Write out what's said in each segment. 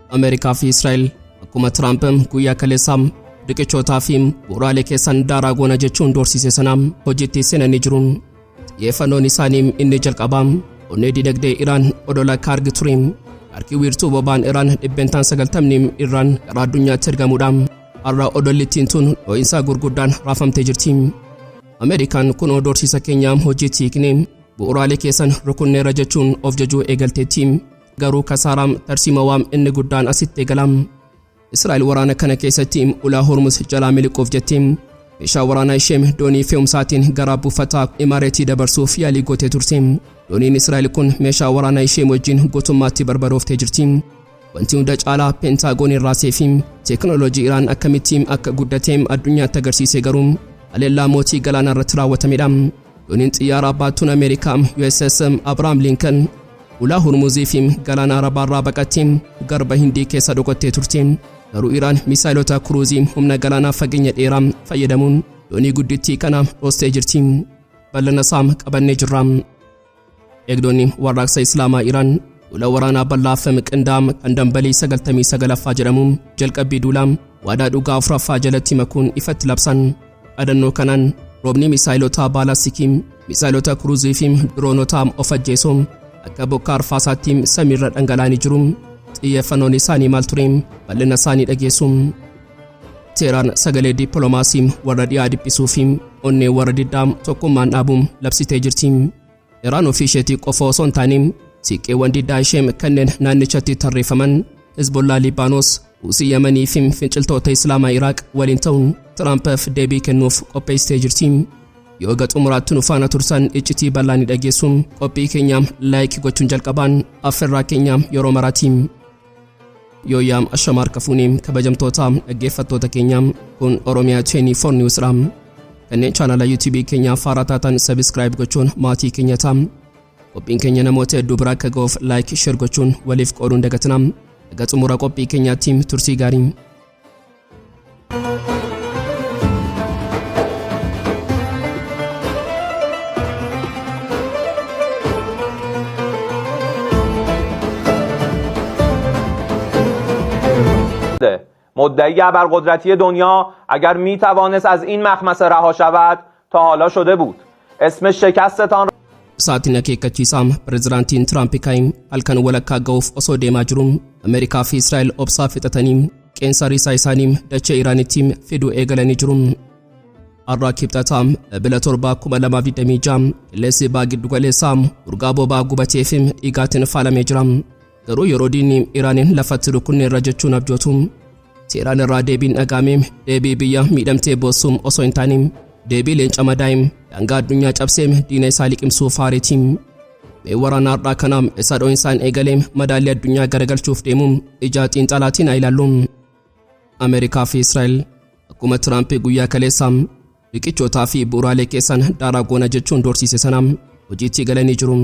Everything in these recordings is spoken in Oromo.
Ameerikaa fi Israa'el akkuma Tiraamp guyyaa kaleessaa riqichootaa fi bu'uuraalee keessan daaraa goona jechuun doorsise sanaa hojiitti seenanii jiru. Xiyyeeffannoon isaanii inni jalqabaa onnee dinagdee Iraan odola Kaarg ture. Kaarkii wiirtuu boba'aan Iraan 90% irraan gara addunyaatti ergamuudha. Har'a odollittiin tun dho'iinsa gurguddaan raafamtee jirti. Ameerikaan kunoo doorsisa keenyaa hojiitti hiiknee bu'uuraalee keessan rukunneerra jechuun of jajuu eegalteetti. Garuu kasaaraam tarsiimawaam inni guddaan asitti eegalaam. Israa'el waraana kana keessatti ulaa Hormuz jalaa miliquuf jetti meeshaa waraanaa ishee doonii fe'umsaatiin gara buufata Imaareetii dabarsuuf yaalii gootee turte. Dooniin Israa'el kun meeshaa waraanaa ishee wajjin guutummaatti barbadooftee jirti. Wanti hunda caalaa Peentaagoon raasee fi teekinooloojii Iraan akkamitti akka guddatee addunyaatti agarsiise garuu haleellaa mootii galaanaa irratti raawwatamedha. Dooniin xiyyaara baattuun Ameerikaa USS Abrahaam Lincoln ulaa Hormuzii fi galaana Arabaarraa baqattee garba Hindii keessa dhokattee turte. Garuu Iraan misaayilota kuruuzii humna galaanaa fageenya dheeraa fayyadamuun doonii guddittii kana dhoostee jirti. Bal'ina isaa qabannee jirra. Eegdonni warraaqsa Islaamaa Iraan duula waraanaa bal'aa fi qindaa'aa kan dambalii 99ffaa jedhamuun jalqabbii duulaa waadaa dhugaa afuraffaa jalatti makuun ifatti labsan. Dhaadannoo kanaan roobni misaayilota baalastikii, misaayilota kuruuzii fi diroonota of ajjeesoo akka bokkaa arfaasaatti samiirra dhangala'anii jiru. Xiyyeeffannoon isaanii maal ture? Bal'ina isaanii dhageessu. Teeraan sagalee dippiloomaasii warra dhiyaa dhiphisuu fi onnee warra diddaa tokkummaan dhaabuun labsitee jirti. Iraan ofii isheetii qofa osoo hin taane siiqqeewwan diddaa ishee kanneen naannichatti tarreeffaman Hizbollaa Liibaanos, Huusii Yamanii fi finciltoota Islaamaa Iraaq waliin ta'uun Tiraampiif deebii kennuuf qopheessitee jirti. Yoo egaa xumuraatti nu faana tursan iccitii bal'aa ni dhageessu. Qophii keenya like gochuun jalqabaan affeerraa keenya yeroo maraati. Yooyyaam ashama harka fuunee kabajamtoota dhaggeeffattoota keenya, kun Oromiyaa 24 News dha. Kanneen chaanala YouTube keenya faaraa taatan subscribe gochuun maatii keenya ta'a. Qophiin keenya namoota hedduu bira akka ga'uuf like, share gochuun waliif qooduun dagatina. Egaa xumura qophii keenyaatti turtii gaarii. مدعی ابرقدرتی دنیا اگر می توانست از این مخمصه رها شود تا حالا شده بود. اسم شکستتان Sa'aatiin akeekkachiisaa pireezidaantiin Tiraamp kaa'im halkan walakkaa ga'uuf osoo deemaa jiru Ameerikaa fi Israa'el obsaa fixatanii qeensa risaa isaanii dachee Iraanitti fiduu eegalanii jiru. Har'a Kibxataa Ebila 7, 2026 qilleensi baa giddu galeessaa urgaa boba'aa gubatee fi dhiigaatiin faalamee jira. Garuu yeroo diinni Iraaniin lafatti rukunne irra jechuun abjootu, Teeraan irraa deebiin dhagaame deebii biyya miidhamtee boossuum osoo hin taane deebii leenca madaa'im daangaa addunyaa cabseem diina isaa liqimsuu faareeti. Mee waraana har'aa kanaam isa dho'insaan eegalee madaalli addunyaa garagalchuuf deemuun ija xiinxalaatiin haa ilaallu. Ameerikaa fi Israa'el akkuma Tiraamp guyyaa kaleessaa riqichootaa fi bu'uuraalee keessan daaraa goona jechuun doorsiise sana hojiitti galanii jiru.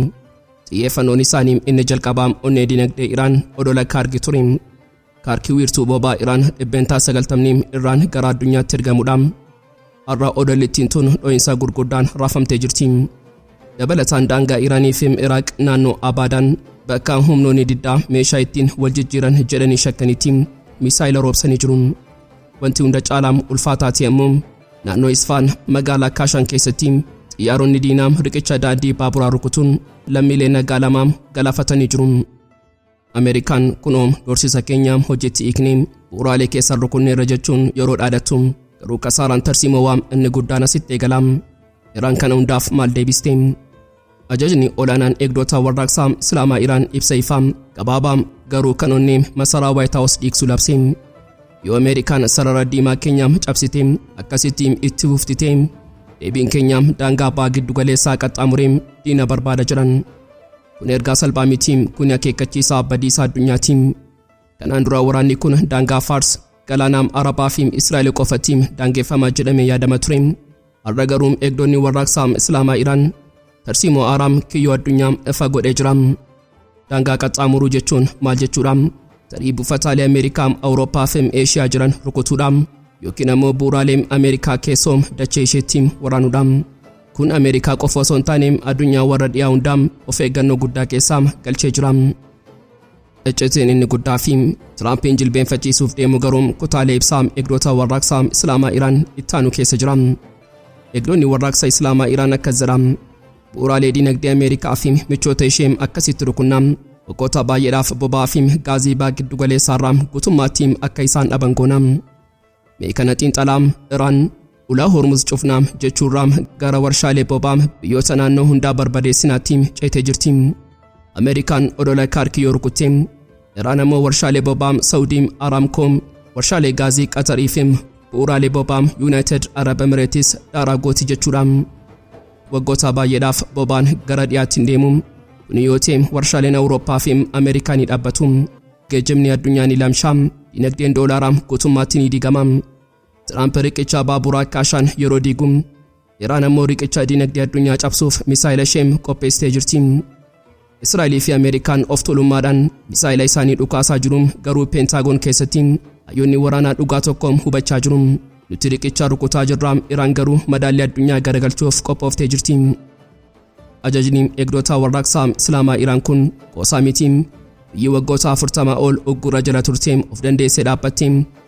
Xiyyeeffannoon isaanii inni jalqabaa onnee dinagdee Iraan odola Kaargi ture. Kaarkii wiirtuu boba'aa Iraan 90% irraan gara addunyaatti ergamuudha. Har'a odollittiin tun dho'iinsa gurguddaan raafamtee jirti. Dabalataan daangaa Iraanii fi Iraaq naannoo Abaadaan bakka humnoonni diddaa meeshaa ittiin wal jijjiiran jedhanii shakkanitti misaayila roobsanii jiru. Wanti hunda caalaa ulfaataa ta'e immoo naannoo Isfaan magaalaa Kaashaan keessatti xiyyaaronni diinaa riqicha daandii baaburaa rukutuun lammiilee nagaa lama galaafatanii jiru. Ameerikaan kunoo doorsisa keenya hojiitti hiiknee bu'uuraalee keessan rukunneerra jechuun yeroo dhaadattu, garuu kasaaraan tarsiimawaa inni guddaan asitti eegala. Iraan kana hundaaf maal deebiste? Ajajni olaanaan eegdota warraaqsaa Islaamaa Iraan ibsa ifaa gabaabaa garuu kan onnee masaraa White House dhiigsu labse. Yoo Ameerikaan sarara diimaa keenya cabsite akkasitti itti fuftite, deebiin keenya daangaa abbaa giddu galeessaa qaxxaamuree diina barbaada jedhan. Kun ergaa salphaa miti, kun akeekkachiisaa badiisa addunyaati. Kanaan dura waraanni kun daangaa Faars, galaana Arabaa fi Israa'el qofatti daangeffama jedhamee yaadama ture. Har'a garuu eegdonni warraaqsaa Islaamaa Iraan tarsiimoo haaraam kiyyoo addunyaa ifa godhee jira. Daangaa qaxxaamuruu jechuun maal jechuudha? Tarii buufataalee Ameerikaa, Awurooppaa fi Eeshiyaa jiran rukutuudha. Yookiin ammoo bu'uuraalee Ameerikaa keessoo dachee isheetti waraanuudha. Kun Ameerikaa qofa osoo hin taane addunyaa warra dhiyaa hundaa of eeggannoo guddaa keessaa galchee jira. Iccitiin inni guddaa fi Tiraampiin jilbeenfachiisuuf deemu garuu kutaalee ibsaa eegdota warraaqsaa Islaamaa Iraan ittaanu keessa jira. Eegdonni warraaqsa Islaamaa Iraan akkas jedha. Bu'uuraalee dinagdee Ameerikaa fi michoota ishee akkasitti rukunnaa. Waggoota baay'eedhaaf boba'aa fi gaazii baha giddu galeessaarraa guutummaatti akka isaan dhaban goona. Mee kana xiinxalaa. Iraan ulaa Hormuz cufnaa jechuurraa gara warshaalee boba'aa biyyoota naannoo hundaa barbadeessinaatti ceetee jirti. Ameerikaan odola Kaarkii yoo rukutte, Iraan ammoo warshaalee boba'aa Saawudii Araamkoo, warshaalee gaazii Qatarii fi bu'uuraalee boba'aa Yuunaayitid Arab Emireetis daaraa gooti jechuudha. Waggoota baay'eedhaaf boba'aan gara dhiyaatti hin deemu. Kun yoo ta'e, warshaaleen Awurooppaa fi Ameerikaa ni dhaabbatu. Geejjibni addunyaa ni lamshaa. Dinagdeen doolaaraa guutummaatti ni diigama. Tiraamp riqicha baaburaa Kaashaan yeroo diigu, Iraan ammoo riqicha dinagdee addunyaa cabsuuf misaayila ishee qopheessitee jirti. Israa'elii fi Ameerikaan of tuulummaadhaan misaayila isaanii dhukaasaa jiru, garuu Peentaagoon keessatti hayyoonni waraanaa dhugaa tokko hubachaa jiru. Nuti riqicha rukutaa jirra, Iraan garuu madaalli addunyaa garagalchuuf qophooftee jirti. Ajajni eegdota warraaqsaa Islaamaa Iraan kun qoosaa miti. Biyyi waggoota 40 ol uggura jala turte of dandeessee dhaabbatte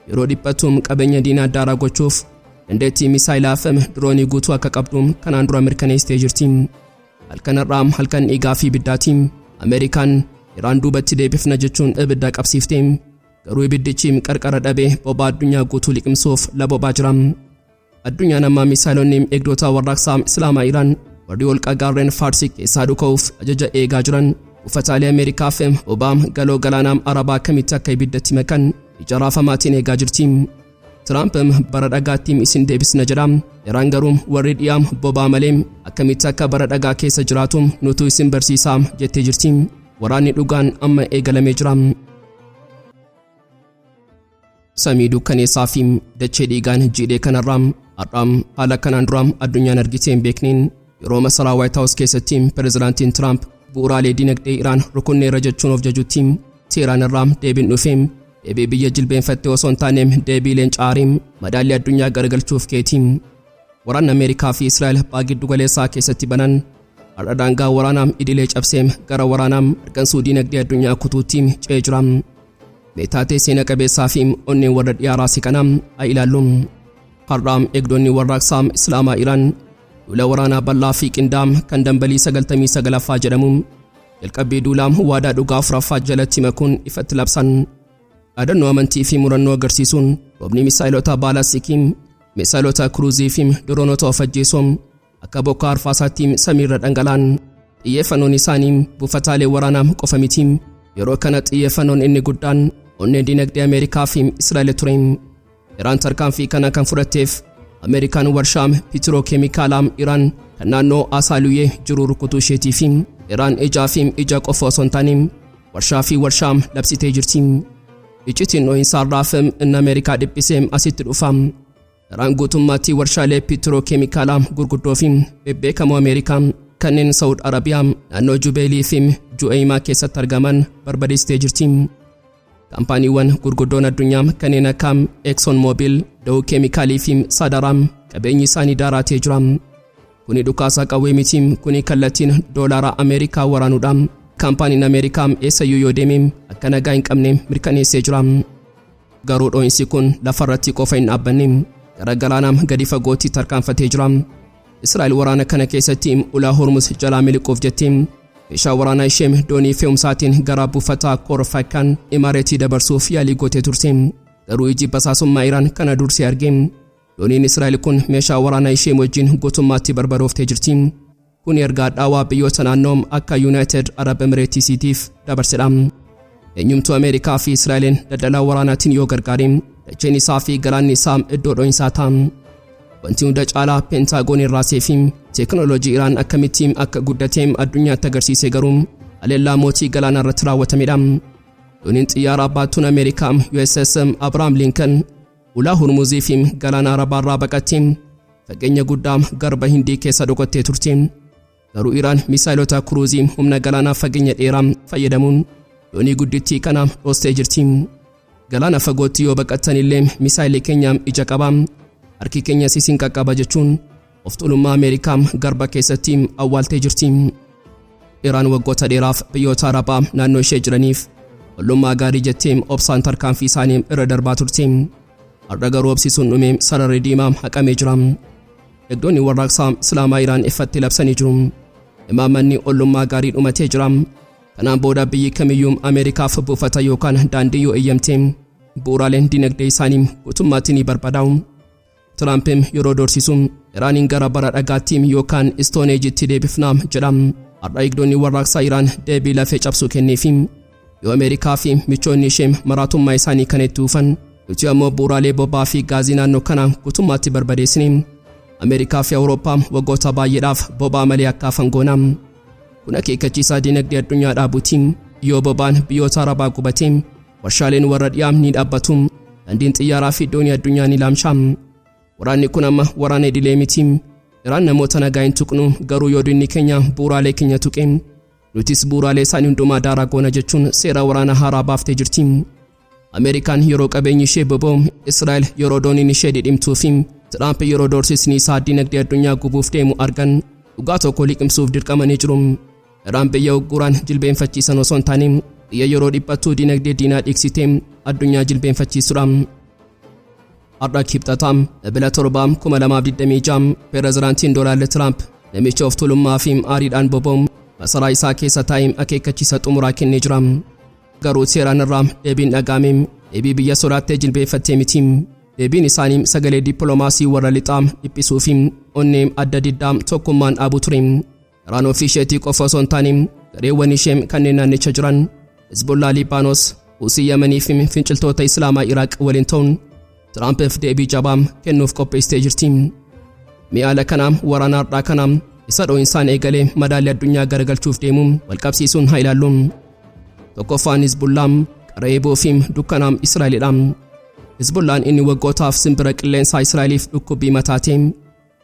yeroo dhiphattuun qabeenya diinaa daaraa gochuuf dandeettii misaayilaa fi diroonii guutuu akka qabdu kanaan dura mirkaneessitee jirti. Halkan har'aa halkan dhiigaa fi ibiddaati. Ameerikaan Iraan duubatti deebifna jechuun ibidda qabsiifte. Garuu ibiddichi qarqara dhabee boba'aa addunyaa guutuu liqimsuuf labobaa jira. Addunyaan ammaa misaayilonni eegdota warraaqsaa Islaamaa Iraan warri holqa gaarreen Faarsii keessaa dhuka'uuf ajaja eegaa jiran buufataalee Ameerikaa fi boba'aa galoo galaanaa Arabaa akkamitti akka ibiddatti makan ija raafamaatiin eegaa jirti. Tiraamp bara dhagaatti isin deebisna jedha. Iraan garuu warri dhiyaa boba'aa malee akkamitti akka bara dhagaa keessa jiraatu nutu isin barsiisaa jettee jirti. Waraanni dhugaan amma eegalamee jira. Samii dukkaneessaa fi dachee dhiigaan jiidhee kanarraa har'aam haala kanaan dura addunyaan argitee hin beekneen yeroo masaraa Waayit Haawus keessatti pirezidaantiin Tiraamp bu'uuraalee dinagdee Iraan rukunneerra jechuun of jajutti, Teeraan irraa deebiin dhufe deebii biyya jilbeenfattee osoo hin taane deebii leencaarii madaalli addunyaa garagalchuuf keeti. Waraanni Ameerikaa fi Israa'el baha giddu galeessaa keessatti banan har'a daangaa waraanaa idilee cabsee gara waraanaa argansuu dinagdee addunyaa kutuutti ce'ee jira. Meetaatee seena qabeessaa fi onneen warra dhiyaaraa siqanaa haa ilaallu. Har'a eegdonni warraaqsaa Islaamaa Iraan duula waraanaa bal'aa fi qindaa'aa kan dambalii 99ffaa jedhamu jalqabbii duulaa waadaa dhugaa afuraffaa jalatti makuun ifatti labsan. Dhaadannoo amantii fi murannoo agarsiisuun roobni misaayilota baalastikii, misaayilota kiruuzii fi diroonota of ajjeesuun akka bokkaa arfaasaatti samiirra dhangala'an. Xiyyeeffannoon isaanii buufataalee waraanaa qofa miti. Yeroo kana xiyyeeffannoon inni guddaan onnee dinagdee Ameerikaa fi Israa'el ture. Iraan tarkaanfii kana kan fudhatteef Ameerikaan warshaa pitirookeemikaalaa Iraan kan naannoo Asaaluyee jiru rukutuu isheetii fi Iraan ijaa fi ija qofa osoo hin taane warshaa fi warshaa labsitee jirti. Iccitiin dho'iinsaarraa fi inni Ameerikaa dhiphisee asitti dhufa. Iraan guutummaatti warshaalee pitirookeemikaalaa gurguddoo fi bebbeekamoo Ameerikaa kanneen Saawud Arabiyaa naannoo Jubeelii fi Ju'eeyimaa keessatti argaman barbadeessitee jirti. Kaampaaniiwwan gurguddoon addunyaa kanneen akka Exxon Mobil, Dow Keemikaalii fi Sadara qabeenyi isaanii daaraatee jira. Kuni dhukaasa qawwee miti, kuni kallattiin doolaara Ameerikaa waraanuudha. Kaampaaniin Ameerikaa eessayyuu yoo deeme akka nagaa hin qabne mirkaneessee jira. Garuu dho'iinsi kun lafarratti qofa hin dhaabbanne, gara galaanaa gadi fagootti tarkaanfatee jira. Israa'el waraana kana keessatti ulaa Hormuz jalaa miliquuf jettee meeshaa waraanaa ishee doonii fe'umsaatiin gara buufata Koorfakkaan Imaareetii dabarsuuf yaalii gootee turte. Garuu iji basaasummaa Iraan kana dursee arge. Dooniin Israa'el kun meeshaa waraanaa ishee wajjin guutummaatti barbadooftee jirti. Kun ergaa dhaawaa biyyoota naannoo akka Yuunaayitid Arab Emireetisiitiif dabarsedha. Eenyumtuu Ameerikaa fi Israa'eliin daldala waraanaatiin yoo gargaare, dacheen isaa fi galaanni isaa iddoo dho'insaa ta'a. Wanti hunda caalaa Peentaagoon irraasee fi teekinooloojii Iraan akkamitti akka guddatee addunyaatti agarsiise garuu haleellaa mootii galaanaa irratti raawwatamedha. Dooniin xiyyaaraa baattuun Ameerikaa USS Abrahaam Lincoln ulaa Hormuzii fi galaana Arabaarraa baqattee fageenya guddaa garba Hindii keessa dhokattee turte. Garuu Iraan misaayilota kuruuzii humna galaanaa fageenya dheeraa fayyadamuun doonii guddittii kana dhoostee jirti. Galaana fagootti yoo baqattan illee misaayilli keenya ija qaba, harki keenya isin qaqqaba jechuun of tuulummaa Ameerikaa garba keessatti awwaaltee jirti. Iraan waggoota dheeraaf biyyoota Arabaa naannoo ishee jiraniif Ollummaa gaarii jettee obsaan tarkaanfii isaanii irra darbaa turte. Har'a garuu obsisuun dhumee sararri diimaa haqamee jira. Eegdonni warraaqsaa Islaamaa Iraan ifatti labsanii jiru. Imaammanni ollummaa gaarii dhumatee jira. Kanaan booda biyyi kamiyyuu Ameerikaaf buufata yookaan daandii yoo eeyyamte bu'uuraaleen dinagdee isaanii guutummaatti ni barbadaa'u. Tiraamp yeroo doorsisu Iraaniin gara bara dhagaatti yookaan Stone Age'itti deebifnaa jedha. Har'a eegdonni warraaqsaa Iraan deebii lafee cabsuu kenneefi. Yoo Ameerikaa fi michoonni ishee maraatummaa isaanii kan itti dhufan, nuti ammoo bu'uuraalee boba'aa fi gaazii naannoo kanaa guutummaatti barbadeessine. Ameerikaa fi Awurooppaa waggoota baay'eedhaaf boba'aa malee akka hafan goona. Kun akeekkachiisaa dinagdee addunyaa dhaabuuti. Yoo boba'aan biyyoota Arabaa gubate, warshaaleen warra dhiyaa ni dhaabbatu. Daandiin xiyyaaraa fi doonii addunyaa ni laamsha. Waraanni kun amma waraana idilee miti. Iraan namoota nagaa hin tuqnu, garuu yoo diinni keenya bu'uuraalee keenya tuqe, nutis bu'uuraalee isaanii hundumaa daaraa goona jechuun seera waraana haaraa baaftee jirti. Ameerikaan yeroo qabeenyi ishee boba'u, Israa'el yeroo dooniin ishee dhidhimtuu fi Tiraamp yeroo doorsisni isaa dinagdee addunyaa gubuuf deemu argan dhugaa tokko liqimsuuf dirqamanii jiru. Iraan biyya ugguraan jilbeenfachiisan osoo hin taane biyya yeroo dhiphattuu dinagdee diinaa dhiiksitee addunyaa jilbeenfachiisudha. Har'a Kibxataa Ebila 7, 2026 Pireezidaantiin Doonaald Tiraamp namicha of tuulummaa fi aariidhaan boba'u masaraa isaa keessa taa'ee akeekkachiisa xumuraa kennee jira. Garuu Teheraan irraa deebiin dhaga'ame deebii biyya sodaattee jilbeenfattee miti. Deebiin isaanii sagalee dippiloomaasii warra lixaa dhiphisuu fi onnee adda diddaa tokkummaan dhaabu ture. Iraan ofii isheetii qofa osoo hin taane gareewwan ishee kanneen naannicha jiran Hizbullaa Liibaanos, Huusii Yemanii fi finciltoota Islaamaa Iraaq waliin ta'uun Tiraampiif deebii jabaa kennuuf qopheessitee jirti. Mi'a haala kanaa waraana har'aa kanaa isa dho'insaan eegalee madaalli addunyaa garagalchuuf deemu walqabsiisuun haa ilaallu. Tokkoffaan Hizbullaa qara eeboo fi dukkanaa Israa'elidha. Hizbullaan inni waggootaaf simbira qilleensaa Israa'eliif dhukkubbii mataa ta'e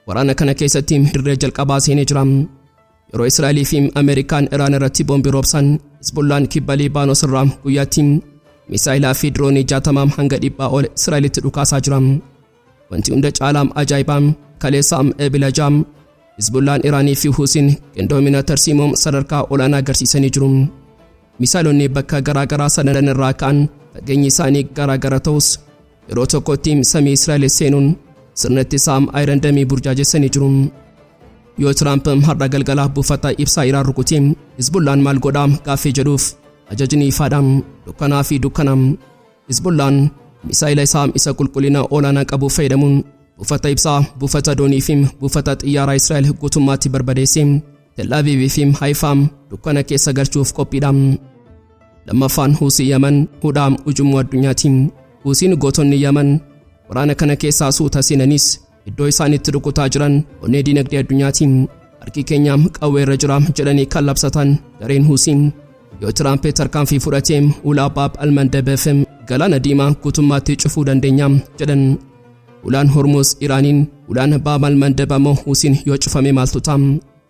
waraana kana keessatti dirree jalqabaa seenee jira. Yeroo Israa'elii fi Ameerikaan Iraan irratti boombii roobsan, Hizbullaan kibba Liibaanos irraa guyyaatti misaayilaa fi diroonii 60 hanga 100 ol Israa'elitti dhukaasaa jira. Wanti hunda caalaa ajaa'ibaa kaleessa Ebila 6 Hizbullaan Iraanii fi Huusiin qindoomina tarsiimoo sadarkaa olaanaa agarsiisanii jiru. Misaayilonni bakka garaa garaa sadan irraa ka'an fageenyi isaanii garaa gara ta'us yeroo tokkotti samii Israa'el seenuun sirna ittisaa Iron Dome burjaajessanii jiru. Yoo Tiraamp har'a galgala buufata ibsaa Iraan rukutee Hizbullaan maal godhaa gaaffii jedhuuf ajajni ifaadha: dukkanaa fi dukkana. Hizbullaan misaayila isaa isa qulqullina olaanaa qabu fayyadamuun buufata ibsaa, buufata doonii fi buufata xiyyaaraa Israa'el guutummaatti barbadeessee Tel Aviv fi Haifaa dukkana keessa galchuuf qophiidha. Lammaffaan Huusii Yaman hudhaa ujummoo addunyaati. Huusiin gootonni Yaman waraana kana keessaa suuta seenanis iddoo isaan itti rukutaa jiran onnee dinagdee addunyaati. Harki keenya qawwee irra jira jedhanii kan labsatan gareen Huusiin yoo Tiraamp tarkaanfii fudhatee ulaa Baab al-Mandab fi galaana diimaa guutummaatti cufuu dandeenya jedhan. Ulaan Hormuz Iraaniin, ulaan Baab al-Mandab ammoo Huusiin yoo cufame maaltu ta'a?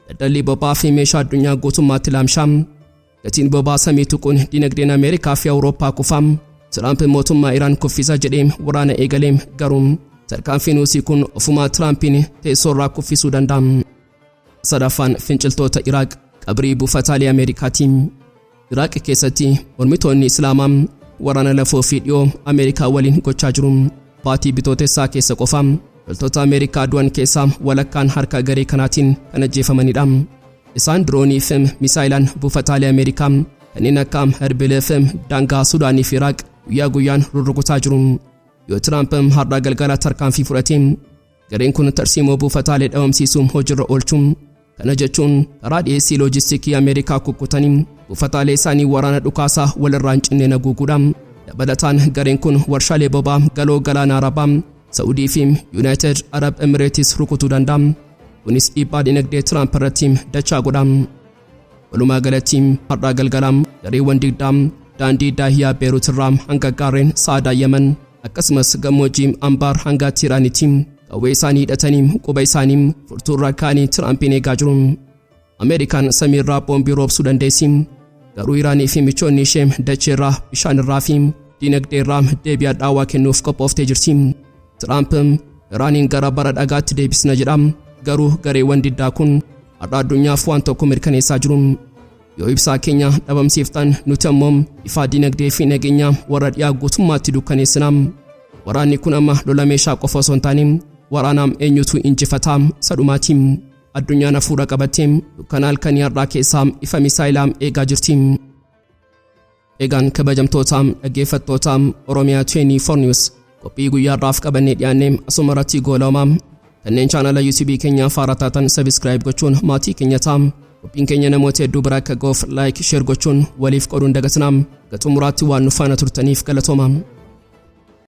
Daldalli boba'aa fi meeshaa addunyaa guutummaatti laamshaa. Gatiin boba'aa samii tuquun dinagdeen Ameerikaa fi Awurooppaa kufaa. Tiraamp mootummaa Iraan kuffisa jedhee waraana eegalee, garuu tarkaanfiin Huusii kun ofumaa Tiraampiin teessoo irraa kuffisuu danda'a. Sadaffaan finciltoota Iraaq qabrii buufataalee Ameerikaati. Iraaq keessatti mormitoonni Islaamaa waraana lafoo fi dhiyoo Ameerikaa waliin gochaa jiru. Baatii Bitootessaa keessa qofa loltoota Ameerikaa du'an keessaa walakkaan harka garee kanaatiin kan ajjeefamanidha. Isaan diroonii fi misaayilaan buufataalee Ameerikaa kanneen akka Erbil fi daangaa Sudaanii fi Iraaq guyyaa guyyaan rurrukutaa jiru. Yoo Tiraamp har'a galgala tarkaanfii fudhatee gareen kun tarsiimoo buufataalee dhabamsiisuu hojiirra oolchuu. Kana jechuun karaa dhiyeessii loojistikii Ameerikaa kukkutanii buufataalee isaanii waraana dhukaasaa walirraa hin cinne haguuguudha. Dabalataan gareen kun warshaalee boba'aa galoo galaana Arabaa, Saa'udii fi United Arab Emirates rukutuu danda'a. Kunis dhiibbaa dinagdee Tiraamp irratti dachaa godha. Walumaa galatti har'aa galgala gareewwan 20 daandii Daahiyaa Beerut irraa hanga gaarreen Sa'aadaa Yemen, akkasumas gammoojjii Ambaar hanga Tiiraanitti qawwee isaanii hidhatanii quba isaanii furtuurraa kaanii Tiraampiin eegaa jiru. Ameerikaan samiirraa boombii roobsuu dandeessi. Garuu Iraanii fi michoonni ishee dacheerraa, bishaanirraa fi dinagdeerraa deebii hadhaawaa kennuuf qophooftee jirti. Tiraamp Iraaniin gara bara dhagaatti deebisna jedha. Garuu gareewwan diddaa kun har'a addunyaaf waan tokko mirkaneessaa jiru. Yoo ibsaa keenya dhabamsiiftan, nuti ammoo ifaa dinagdee fi nageenya warra dhiyaa guutummaatti dukkaneessina. Waraanni kun amma lola meeshaa qofa osoo hin taane waraanaam eenyutu injifataa sadhumaatiin. Addunyaan hafuura qabattee dukkana halkanii har'aa keessaa ifa misaayilaa eegaa jirti. Egaan kabajamtoota dhaggeeffattoota Oromiyaa 24 News, qophii guyyaa har'aaf qabannee dhiyaannee asuma irratti goolabama. Kanneen chaanala YouTube keenyaa haaraa taatan subscribe gochuun maatii keenya ta'a. Qophiin keenya namoota hedduu bira akka ga'uuf like, share gochuun waliif qooduun dagatinaa. Hanga xumuraatti waan nu faana turtaniif galatooma.